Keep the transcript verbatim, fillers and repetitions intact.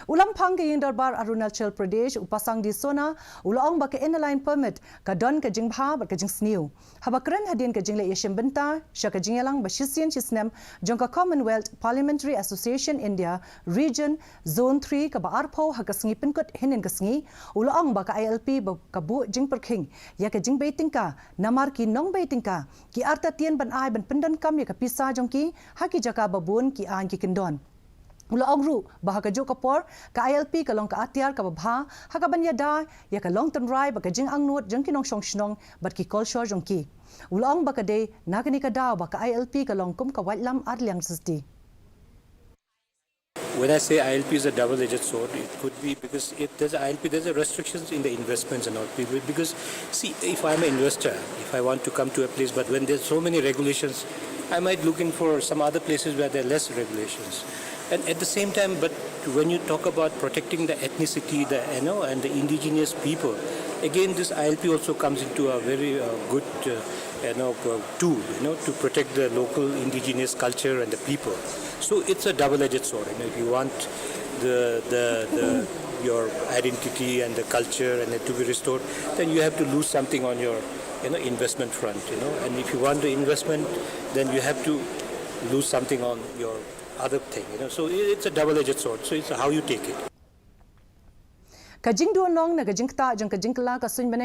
U Lamphang ka Ïing Dorbar Arunachal Pradesh, u Pasang D Sona, u la ong ba ka Inner Line Permit ka don ka jingbha bad ka jingsniew. Haba kren hadien ka jingleit ïashim bynta sha ka jingïalang ba shisien shisnem jong ka Commonwealth Parliamentary Association India Region Zone three kaba arphew ha ka sngi Pynkut hynnin ka sngi, u la ong ba ka I L P ba ka buh jingpyrkhing ïa ka jingbei tyngka, namar ki nongbei tyngka ki artatien ban ai ban pyndonkam ïa ka pisa jong ki ha ki jaka ba bun ki aiñ ki kyndon. U la ong ruh ba ha kajuh ka por ka I L P ka long ka atiar kaba bha ha kaban ïada ïa ka long tynrai bad ka jingangnud jong ki nongshong shnong bad ki kolshor jong ki. U la ong ba ka dei na kane ka daw ba ka I L P ka long kum ka waitlam arliang siti. When I say I L P is a double-edged sword, it could be because if there's a I L P, there's a restrictions in the investments and all. People, because see, if I'm an investor, if I want to come to a place, but when there's so many regulations, I might looking for some other places where there are less regulations. And at the same time, but when you talk about protecting the ethnicity, the you know, and the indigenous people, again, this I L P also comes into a very uh, good uh, you know uh, tool, you know, to protect the local indigenous culture and the people. So it's a double-edged sword. You know, if you want the the the your identity and the culture and it to be restored, then you have to lose something on your you know investment front. You know, and if you want the investment, then you have to lose something on your other thing. You know, so it's a double-edged sword. So it's how you take it. Ka jingduhnong na ka jingktah jong ka jingkylla ka suiñ bneng